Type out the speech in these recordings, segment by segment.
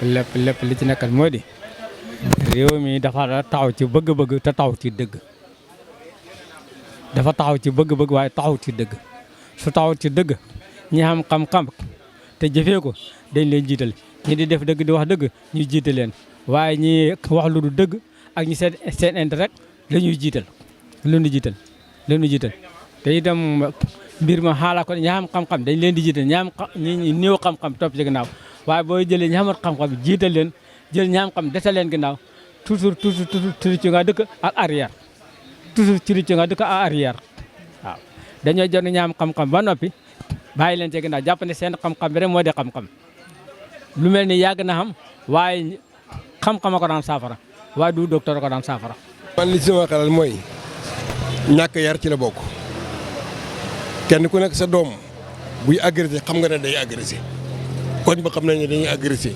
lépp li ci nekkal moo di réew mi dafa taxaw ci bëgg-bëgg te taxaw ci dëgg dafa taxaw ci bëgg-bëgg waaye taxaw ci dëgg su taxaw ci dëgg ñi am xam-xam te jëfee ko dañ leen jiital ñi di def dëgg di wax dëgg ñu jiital leen waaye ñi wax lu du dëgg ak ñi seen intérêt rek la ñuy jiital lu jiital te itam mbir ma xaala ko ñi am xam-xam dañ leen di jiital ñi néew xam-xam topp ci ginnaaw waaye boo jëlee ñi amul xam-xam jiital leen jël ñi am xam desal leen ginnaaw toujours ci nga dëkk ak arrière toujours ci nga dëkk ak arrière waaw dañoo jot ñi am xam-xam ba noppi bàyyi leen ci ginnaaw jàpp ne seen xam-xam bi rek moo di xam-xam lu mel ni yàgg na xam waaye xam-xam a ko daan saafara waaye du docteur ko daan saafara. man li ci sama xelal mooy ñàkk yar ci la bokk kenn ku nekk sa doom buy agressé xam nga ne day agressé koñ ba xam nañ ne dañuy agressé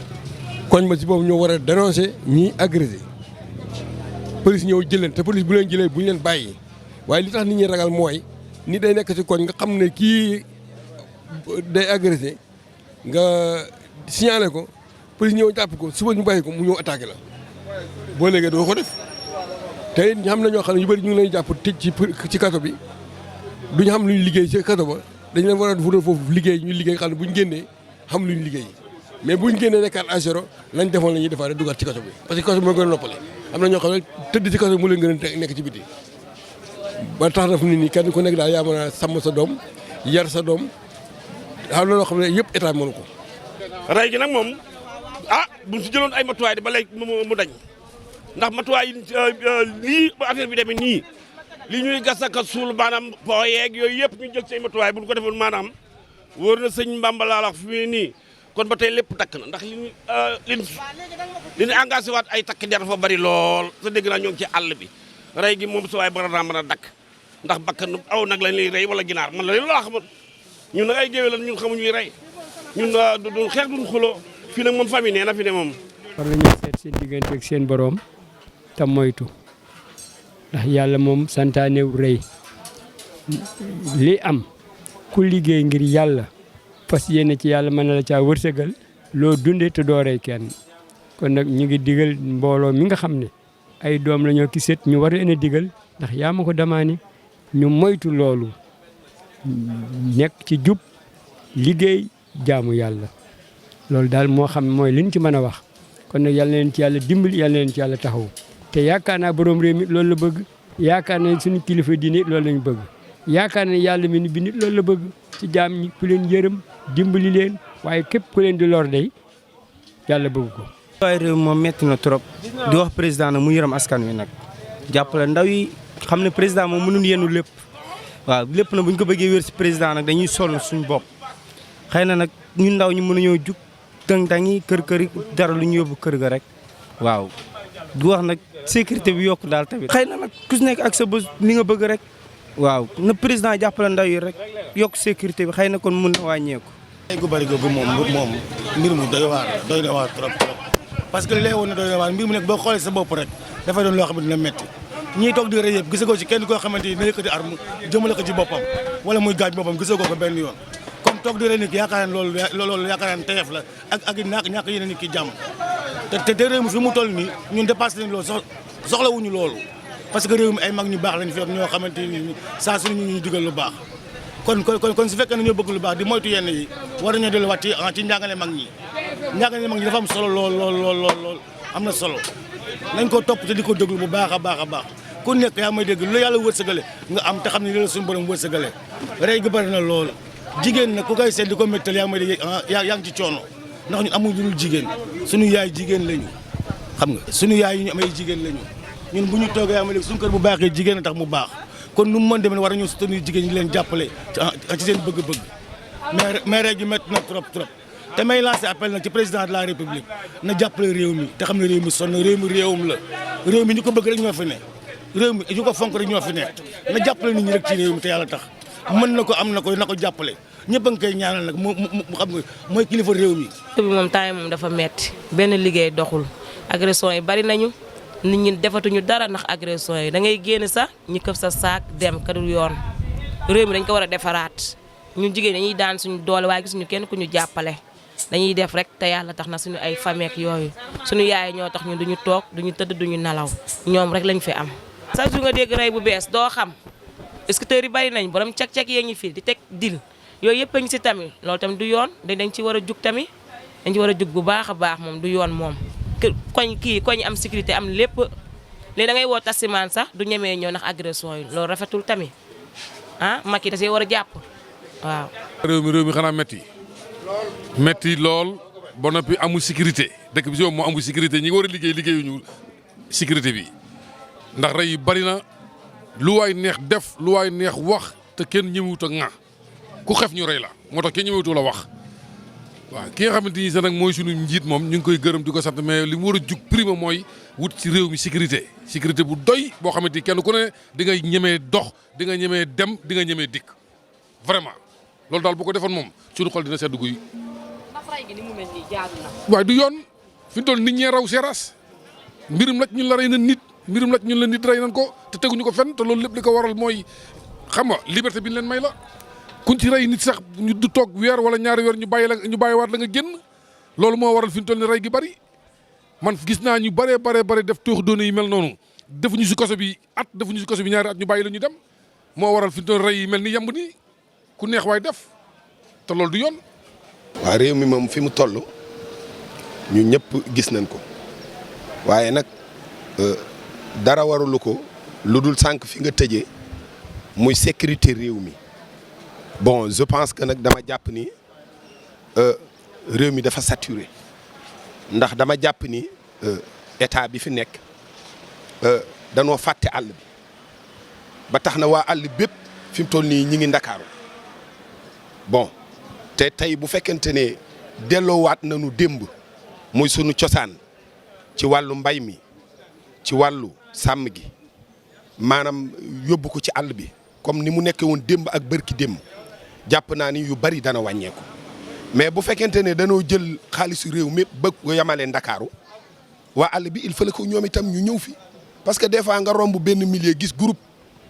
koñ ba ci boobu ñoo war a dénoncé ñiy agressé police ñëw jël leen te police bu leen jëlee bu ñu leen bàyyi waaye li tax nit ñi ragal mooy nit day nekk ci koñ nga xam ne kii day agressé nga signalé ko police ñëw jàpp ko suba ñu bàyyi ko mu ñëw attaqué la boo léegi doo ko def te it xam na ñoo xam ne yu bëri ñu ngi lay jàpp tëj ci kaso bi duñu xam lu ñu liggéey ci kaso ba dañ leen war a wutal foofu liggéey ñu liggéey xam ne bu ñu génnee xam lu ñu liggéey mais bu ñu génnee nekkaat à zéro lañ defoon la ñuy defaat rek dugaat ci kaso bi parce que kaso bi moo gën a noppale am na ñoo xam ne tëdd ci kaso bi mu leen gën a nekk ci biti ba tax na fu nit ñi kenn ku nekk daal yaa mën a sàmm sa doom yar sa doom xam na loo xam ne yëpp état mënu ko. rey gi nag moom buñ si jëloon ay matuwaay de ba léegi mu dañ ndax matuwaay lii ba affaire bi demee nii li ñuy gas ak suul maanaam po yeeg yooyu yëpp ñu jël ci ay matuwaay bu ñu ko defoon maanaam wóor na sëñ Mbamba laa wax fi mu nii kon ba tey lépp takk na ndax li ñu engagé waat ay takk der dafa bari lool sa dégg naa ñoo ngi ci àll bi rey gi moom su waay bara naa mën a dakk ndax bakkan aw nag lañ lay rey wala ginaar man la leen laa xamoon ñun nag ay géwél lan ñun xamuñuy rey ñun duñ xeex duñ xuloo fii nag moom famille nee na fi ne moom. war nañoo seet seen diggante ak seen boroom te moytu ndax yàlla moom santaanew rëy li am ku liggéey ngir yàlla fas yéene ci yàlla mën na la caa wërsëgal loo dundee te doo rey kenn kon nag ñu ngi digal mbooloo mi nga xam ne ay doom la ñoo ki sët ñu war leen a digal ndax yaa ma ko damaani ñu moytu loolu nekk ci jub liggéey jaamu yàlla loolu daal moo xam mooy liñ ci mën a wax kon nag yàlla na leen ci yàlla dimbali yàlla na leen ci yàlla taxaw te yaakaar naa borom réew mi loolu la bëgg yaakaar na suñu kilifa diine loolu lañ bëgg yaakaar na yàlla mi ni bi nit loolu la bëgg ci jaam ñi ku leen yërëm dimbali leen waaye képp ku leen di lor day yàlla bëgg ko. waaye réew moom metti na trop di wax président nag mu yërëm askan wi nag jàppale ndaw yi xam ne président moom mënul yenu lépp waaw lépp na bu ñu ko bëggee wér si président nag dañuy sonn suñu bopp xëy na nag ñun ndaw ñi mënuñoo jug dang-dangi kër yi dara lu ñu yóbbu kër ga rek waaw du wax nag sécurité bi yokku daal tamit xëy na nag ku si nekk ak sa bés li nga bëgg rek waaw na président jàppale ndaw yi rek yokk sécurité bi xëy na kon mun na wàññeeku. ay gu bëri googu moom mbir mu doy na waar trop parce que li lay woon ne doy na waar mbir mu nekk boo xoolee sa bopp rek dafay doon loo xam ne dina métti ñiy toog di rëy yëpp gisagoo ci kenn koo xamante ni dina yëkkati arme jëmale ko ci boppam wala muy gaaj boppam gisagoo ko benn yoon comme toog di rëy nit yaakaar naa loolu yaakaar naa teef la ak ñàkk yeneen nit ki jàmm te réew mi fi mu toll nii ñun dépassé nañ loolu soxlawuñu loolu parce que réew mi ay mag ñu baax lañ fi ñoo xamante ni saa su ñu digal lu baax kon su fekkee ne ñoo bëgg lu baax di moytu yenn yi war nañoo delluwaat ci njàngale mag ñi dafa am solo lool am na solo nañ ko topp te di ko déglu bu baax a baax ku nekk yaa may dégg lu yàlla wërsëgale nga am te xam ne loolu suñu borom wërsëgale rey gi bëri na lool jigéen nag ku koy seet di ko méttal yaa may dégg yaa ngi ci coono ndax ñun amuñu dul jigéen suñu yaay jigéen lañu xam nga suñu yaay yi ñu amay jigéen lañu ñun bu ñu toogee yaa may dégg suñu kër bu baaxee jigéen a tax mu baax kon nu mu mën demee war nañu soutenir jigéen ñi leen jàppale ci seen bëgg-bëgg mais rey gi métti na trop te may lancé appel nag ci président de la république na jàppale réew mi te xam ne réew mi sonn réew mi réewum la réew mi ñu ko bëgg rek ñoo fi ne réew mi ñu ko fonk rek ñoo fi ne na jàppale nit ñi rek ci réew mi te yàlla tax mën na ko am na ko jàppale ñëpp a ngi koy ñaanal nag mu xam nga mooy kilifa réew mi. bi moom temps moom dafa metti benn liggéey doxul agression yi bari nañu nit ñi defatuñu dara ndax agression yi da ngay génn sax ñu këf sa saak dem kadul yoon réew mi dañ ko war a defaraat ñun jigéen dañuy daan suñu doole waaye gisuñu kenn ku ñu jàppale dañuy def rek te yàlla tax na suñu ay famille ak yooyu suñu yaay ñoo tax ñu duñu toog duñu tëdd duñu nalaw ñoom rek lañ fi am. chaque jour nga dégg rey bu bees doo xam escuteurs yi bari nañ borom cek-cek yee ngi fi di teg dil yooyu yëpp a ngi si tamit loolu tamit du yoon dañ ci war a jug tamit dañ ci war a jug bu baax a baax moom du yoon moom. koñ am sécurité am lépp léegi da ngay woo tasimaan sax du ñemee ñëw ndax agression yi loolu rafetul tamit ah Macky da see war a jàpp waaw. réew mi xanaa metti lool ba noppi amul sécurité dëkk bi si moom moo amul sécurité ñi nga war a liggéeyuñu sécurité bi ndax rey yi bari na lu waay neex def lu waay neex wax te kenn ñëwut a ŋa ku xef ñu rey la moo tax kenn ñëwutu la wax. waaw ki nga xamante ni sax nag mooy sunu njiit moom ñu ngi koy gërëm di ko sant mais li mu war a jug prime mooy wut ci réew mi sécurité bu doy boo xamante ni kenn ku ne di nga ñemee dox di nga ñemee dem di nga ñemee dikk vraiment loolu daal bu ko defoon moom sunu xol dina sedd guy. ndax rey gi ni mu mel nii jaadu na. waaye du yoon fi mu toll nit ñee raw seeraas mbirum nag ñun la rey na nit mbirum nag ñun la nit rey nañ ko te teguñu ko fenn te loolu lépp li ko waral mooy xam nga liberté bi ñu leen may la. kuñ ci rey nit sax ñu du toog weer wala ñaari weer ñu bàyyiwaat la nga génn loolu moo waral fi mu toll ni rey gi bari man gis naa ñu bare def toox doone yi mel noonu defuñu si kaso bi at defuñu si kaso bi ñaari at ñu bàyyi la ñu dem moo waral fi mu toll rey yi mel ni yemb ni ku neex waay def te loolu du yoon. waaw réew mi moom fi mu toll ñu ñëpp gis nañ ko waaye nag dara warulu ko lu dul sànq fi nga tëjee muy sécurité réew mi. Bon, je pense que nag dama jàpp ni réew mi dafa saturé ndax dama jàpp ni état bi fi nekk danoo fàtte àll bi ba tax na waa àll bépp fi mu toll nii ñi ngi Ndakaaru bon te tey bu fekkente ne delloowaat nañu démb muy sunu cosaan ci wàllu mbay mi ci wàllu sàmm gi maanaam yóbbu ko ci àll bi comme ni mu nekkee woon démb ak bërki démb. jàpp naa ni yu bari dana wàññeeku mais bu fekkente ne danoo jël xaalisu réew mi bëgg ko yemale Ndakaaru waa àll bi il fallait que ñoom itam ñu ñëw fi parce que des fois nga romb benn milieu gis groupe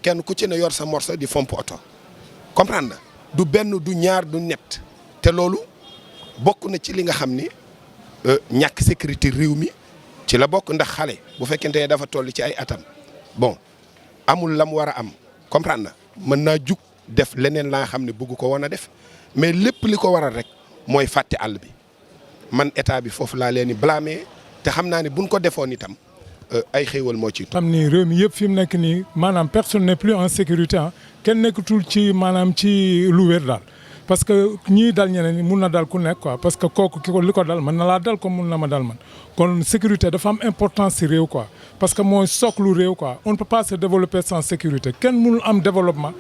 kenn ku ci ne yor sa morceau di fomp oto comprendre na du benn du ñaar du ñett te loolu bokk na ci li nga xam ni ñàkk sécurité réew mi ci la bokk ndax xale bu fekkente ne dafa toll ci ay atam bon amul la mu war a am comprendre na mën naa jug def leneen la nga xam ne bëgg ko woon a def mais lépp li ko waral rek mooy fàtte àll bi man état bi foofu laa leen di blâmer te xam naa ne buñ ko defoon itam ay xéewal moo ci. xam ni réew mi yëpp fi mu nekk nii maanaam personne n'est plus en sécurité ah kenn nekkatul ci maanaam ci lu wér daal parce que ñii dal ñeneen ñi mun na dal ku nekk quoi parce que kooku ki ko li ko dal mën na laa dal comme mun na ma dal man kon sécurité dafa am importance ci réew quoi parce que mooy sooklu réew quoi on ne peut pas se développer sans sécurité kenn mënul am développement.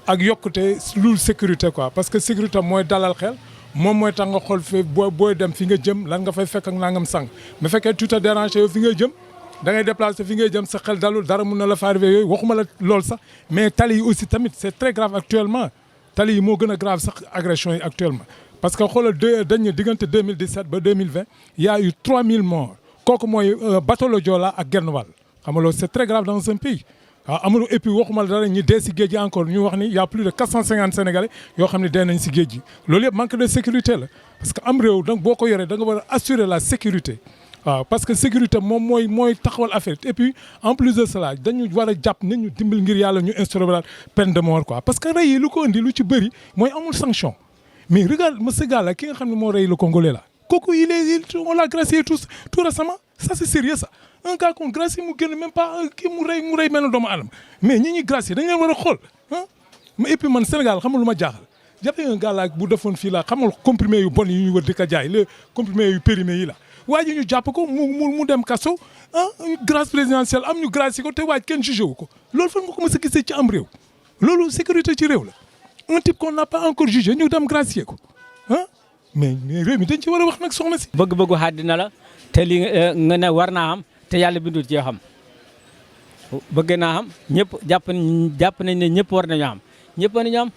ak yokkute lu sécurité quoi parce que sécurité mooy dalal xel moom mooy tax nga xool fi booy dem fi nga jëm lan nga fay fekk ak nangam sang mais fekkee tout a dérangé yow fi ngay jëm da ngay déplacé fi ngay jëm sa xel dalul dara mun na la fa arrivé yooyu waxuma la lool sax mais tali yi aussi tamit c'est très grave actuellement tali yi moo gën a grave sax agression yi actuellement parce que xoolal dañu diggante 2017 ba 2020 il y a eu 3000 morts kooku mooy bateau le Joola ak genn wàll xam nga loolu c'est très grave dans un pays. waaw amul et puis waxuma la dara ñi dee si géej gi encore ñu wax ni y' a plus de 450 sénégalais yoo xam ne dee nañ si géej gi loolu yëpp manque de sécurité la parce que am réew donc boo ko yoree da nga war a assurer la sécurité waaw parce que sécurité moom mooy taxawal affaire et puis en plus de cela dañu war a jàpp nit ñu dimbal ngir yàlla ñu instaurer la peine de mort quoi parce que rey yi lu ko indi lu ci bëri mooy amul sanction mais regarde monsieur Galla ki nga xam ne moo rey le Congolais là kooku on l'a gracié tout récemment ça c'est sérieux ça. un gars qu'on gracie mu génn même pas kii mu rey mel na doomu aadama mais ñi ñuy gracier dañ leen war a xool ah mais et puis man Sénégal xamul lu ma jaaxal jàppee un gars là bu defoon fii la xamul comprimé yu bon yi ñu wër di ko jaay les comprimés yu périmés yi la waa ji ñu jàpp ko mu dem kaso ah grâce présidentielle am ñu gracier ko te waaj kenn jugé wu ko loolu fan nga ko mës a gisee ci am réew loolu sécurité ci réew la un type qu'on n'a pas encore jugé ñu dem gracier ko ah mais réew mi dañ ci war a wax nag soxna si. bëgg-bëggu àddina la te li nga ne war naa am. te yàlla bindul ci xam bëgg naa xam ñëpp jàpp nañ ne ñëpp war nañu am ñëpp war nañu am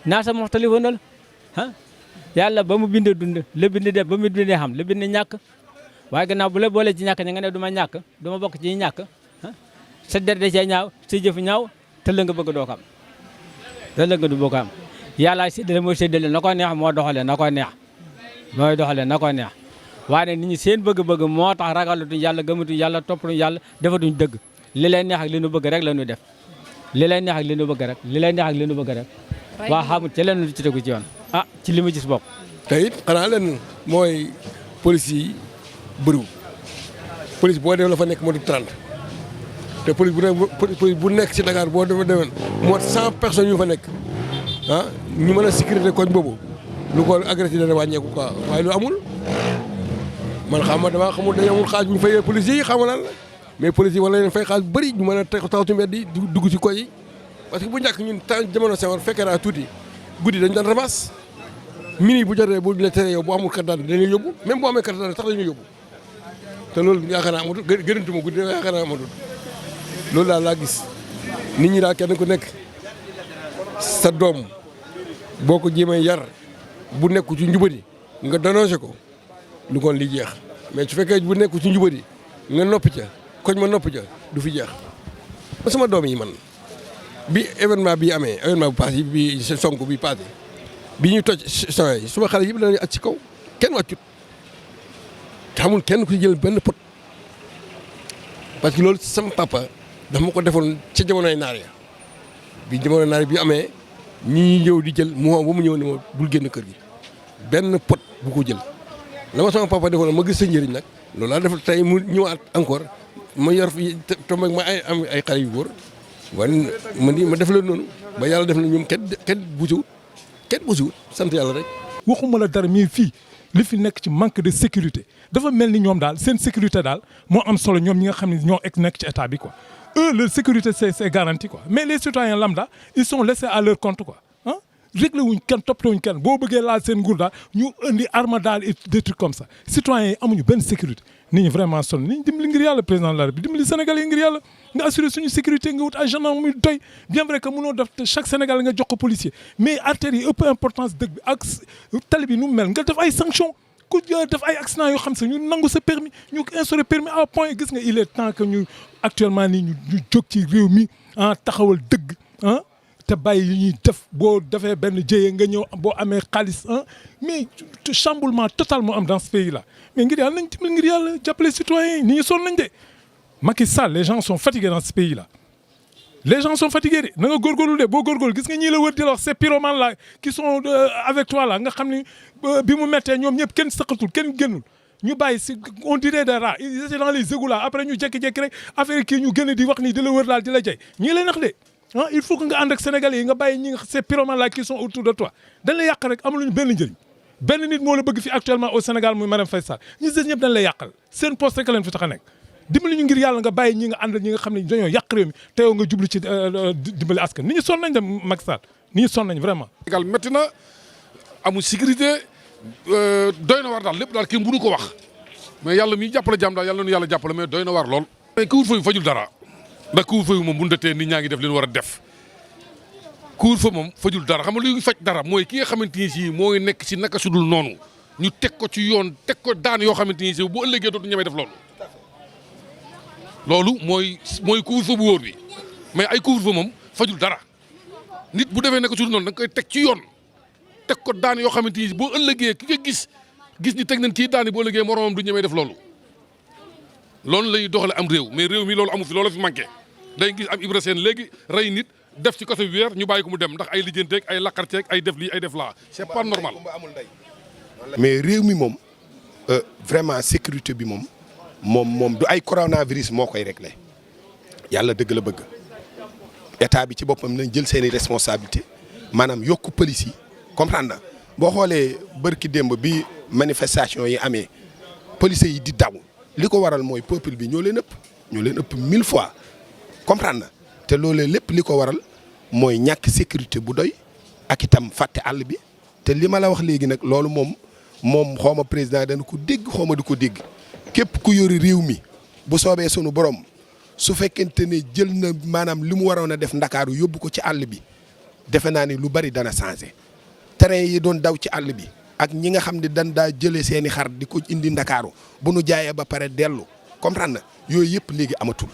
naa sa mox téléphone la yàlla ba mu bindee dund la bind def ba mu bindee xam la bind ñàkk waaye gannaaw bu la boolee ci ñàkk ña nga ne du ma ñàkk du ma bokk ci ñàkk sa der da cee ñaaw sa jëf ñaaw te la nga bëgg doo ko am te la nga du boo ko am yàlla séddale mooy séddale na ko neex moo doxalee na ko neex mooy doxalee na ko neex waaye nit ñi seen bëgg-bëgg moo tax ragalatuñ yàlla gëmatuñ yàlla toppatuñ yàlla defatuñ dëgg li leen neex ak li nu bëgg rek la ñu def li leen neex ak li nu bëgg rek li leen neex ak li nu bëgg rek waa xamul ci leen ci tegu ci yoon ci li ma gis bopp te it xanaa leen mooy police yi bëriwul police boo demee la fa nekk moo di 30 te police bu nekk ci Dakar boo demee moo 100 personnes yu fa nekk ñu mën a sécurité koñ boobu lu ko agressé dana wàññeeku quoi waaye lu amul man xam nga damaa xamul dañu amul xaaj ñu fayee police yi xam nga lan la mais police yi wala leen fay xaaj bu bëri ñu mën a taxaw ci mbedd yi dugg ci koñ yi parce que bu njëkk ñun temps jamono Senghor fekkee naa tuuti guddi dañu daan ramas mini bu jotee bu la teree yow bu amul carte d'identité dañuy yóbbu même boo amee carte d'identité sax dañuy yóbbu te loolu yaakaar naa amatul gënantuma guddi yaakaar naa amatul loolu daal laa gis nit ñi daal kenn ku nekk sa doom boo ko jéemee yar bu nekku ci njubadi nga dénoncé ko lu kon li jeex mais su fekkee bu nekku ci njubadi nga noppi ca koñ ma noppi ca du fi jeex ba sama doom yi man bi événement bi amee événement bu passé bi Sonko bi passé bi ñuy toj saa yi suma xale yëpp dañuy at ci kaw kenn wàccut xamul kenn ku ci jël benn pot parce que loolu sama papa dafa ma ko defoon ca jamonoy naar ya bi jamonoy naar bi amee ñi ñëw di jël mu ba mu ñëw ne ma bul génn kër gi benn pot bu ko jël la ma sama papa defoon ma gis sa njëriñ nag loolu laa def tey mu ñëwaat encore ma yor fi tombe ma am ay xale yu góor waaye ma def la noonu ba yàlla def na ñoom kenn busiwut sant yàlla rek. waxuma la dara mais fii li fi nekk ci manque de sécurité dafa mel ni ñoom daal seen sécurité daal moo am solo ñoom ñi nga xam ne ñoo nekk ci état bi quoi eux leur sécurité c'est garanti quoi mais les citoyens lambda ils sont laissés à leur compte quoi réglé wuñ kenn toppatoo wuñ kenn boo bëggee laal seen nguur daal ñu indi arme daal et des trucs comme ça citoyens yi amuñu benn sécurité nit ñi vraiment sonn nit ñi dimbali ngir yàlla président de la République dimbali Sénégalais yi ngir yàlla nga assurer suñu sécurité nga wut ay gendarme muy doy bien vrai que mënoo def chaque Sénégalais nga jox ko policier mais artères yi ëpp importance dëgg bi ak tali bi nu mu mel nga def ay sanctions ku def ay accidents yoo xam sa ñu nangu sa permis ñu instauré permis à point gis nga il est temps que ñu actuellement nii ñu jóg ci réew mi taxawal dëgg te bàyyi yi ñuy def boo defee benn jéyee nga ñëw boo amee xaalis mais chamboulement total moo am dans ce pays là mais ngir yàlla nañ dimbali ngir yàlla jàppale citoyens yi nit ñi sonn nañ de Macky Sall les gens sont fatigués dans ce pays là les gens sont fatigués de na nga góorgóorlu de boo góorgóorlu gis nga ñii la wër di la wax ces pyromanes là qui sont avec toi là nga xam ni bi mu méttee ñoom ñëpp kenn sëqatul kenn génnul ñu bàyyi si on dirait des rats ils étaient dans les égouts là après ñu jékki-jékki rek affaire kii ñu gën a di wax nii di la wër daal di la jay ñii lay nax de il faut que nga ànd ak Sénégalais yi nga bàyyi ñi nga ces pyromanes là qui sont autour de toi dañ lay yàq rek amuluñu benn njëriñ benn nit moo la bëgg fi actuellement au Sénégal muy Marième Faye Sall ñi des ñëpp dañ lay yàqal seen poste rek leen fi tax a nekk dimbali ñu ngir yàlla nga bàyyi ñi nga ànd ñi nga xam ne dañoo yàq réew mi te yow nga jublu ci dimbali askan nit ñi sonn nañ dem Macky Sall nit ñi sonn nañ vraiment. Sénégal métti na amul sécurité doy na war daal lépp daal kii mënu ko wax mais yàlla miy jàppale jàmm daal yàlla nu yàlla jàppale mais doy na war lool. mais couvre-feu fajul dara ndax couvre-feu moom bu ñu nit ñaa ngi def li ñu war a def couvre-feu moom fajul dara xam nga luy faj dara mooy ki nga xamante ni si mooy nekk si naka sudul noonu ñu teg ko ci yoon teg ko daan yoo xamante ni si bu ëllëgee dootu ñemee def loolu mooy couvre-feu bu wóor bi mais ay couvre-feu moom fajul dara nit bu defee naka sudul noonu da nga koy teg ci yoon teg ko daan yoo xamante ni si boo ëllëgee ki nga gis ni teg nañ kii daan yi boo ëllëgee moromam du ñemee def loolu lay doxale am réew mais réew mi loolu amu fi loolu fi manqué day gis am Ibra Sène léegi rey nit def ci côté weer ñu bàyyi ko mu dem ndax ay lijjanteeg ay laqarteeg ay def lii ay def laa c'est pas normal. mais réew mi moom vraiment sécurité bi moom du ay coronavirus moo koy réglé yàlla dëgg la bëgg état bi ci boppam nañ jël seeni responsabilité maanaam yokku police yi comprendre na boo xoolee bërki démb bi manifestation yi amee police yi di daw li ko waral mooy peuple bi ñoo leen ëpp 1000 fois comprendre na te loolee lépp li ko waral mooy ñàkk sécurité bu doy ak itam fàtte àll bi te li ma la wax léegi nag loolu moom xawma président dana ko dégg xawma du ko dégg képp ku yori réew mi bu soobee sunu borom su fekkente ne jël na maanaam li mu waroon a def ndakaaru yóbbu ko ci àll bi defe naa ni lu bari dana changé train yi doon daw ci àll bi ak ñi nga xam ne dañ daa jëlee seeni xar di ko indi ndakaaru bu nu jaayee ba pare dellu comprendre na yooyu yëpp léegi amatul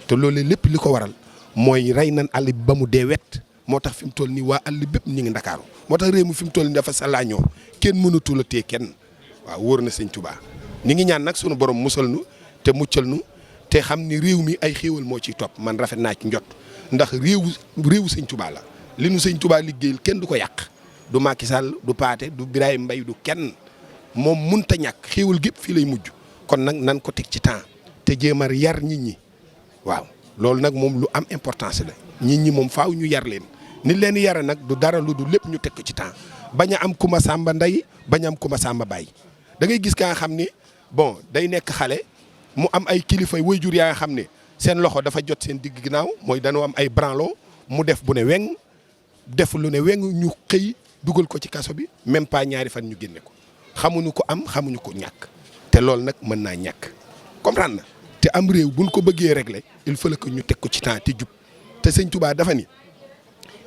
te loolu lépp li ko waral mooy rey nañ àll bi ba mu dee wet moo tax fi mu toll nii waa àll bépp ñu ngi ndakaaru moo tax réew mi fi mu toll nii dafa salaañoo kenn mënatul a téye kenn waaw wóor na sëñ Touba ni ngi ñaan nag sunu borom musal nu te muccal nu te xam ni réew mi ay xéewal moo ciy topp man rafet naa ci njot ndax réewu sëñ Touba la li nu sëñ Touba liggéeyal kenn du ko yàq du Macky Sall du Paate du Birahim Mbaye du kenn moom munta ñàkk xéewal gépp fii lay mujj kon nag nan ko teg ci temps te jéem a yar nit ñi waaw loolu nag moom lu am importance la nit ñi moom faaw ñu yar leen ni leen yara nag du dara lu du lépp ñu teg ko ci temps bañ a am kuma sàmba ndey bañ a am kuma sàmba baay da ngay gis ka nga xam ni bon day nekk xale mu am ay kilifa waajur yaa nga xam ne seen loxo dafa jot seen digg ginnaaw mooy dañoo am ay branlo mu def bu ne weng def lu ne weng ñu xëy dugal ko ci kaso bi même pas ñaari fan ñu génne ko xamuñu ko am xamuñu ko ñàkk te loolu nag mën naa ñàkk comprendre na te am réew buñ ko bëggee régler il faut que ñu teg ko ci temps te jub te sëñ Touba dafa ni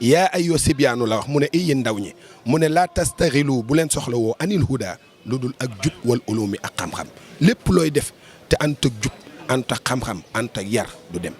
yaa ay yoo sibyaanu la wax mu ne ay yéen ndaw ñi mu ne laa tastaxilu bu leen soxla woo anil huda lu dul ak jub wal ulumi ak xam-xam lépp looy def te ànd ak jub ànd ak xam-xam ànd ak yar du dem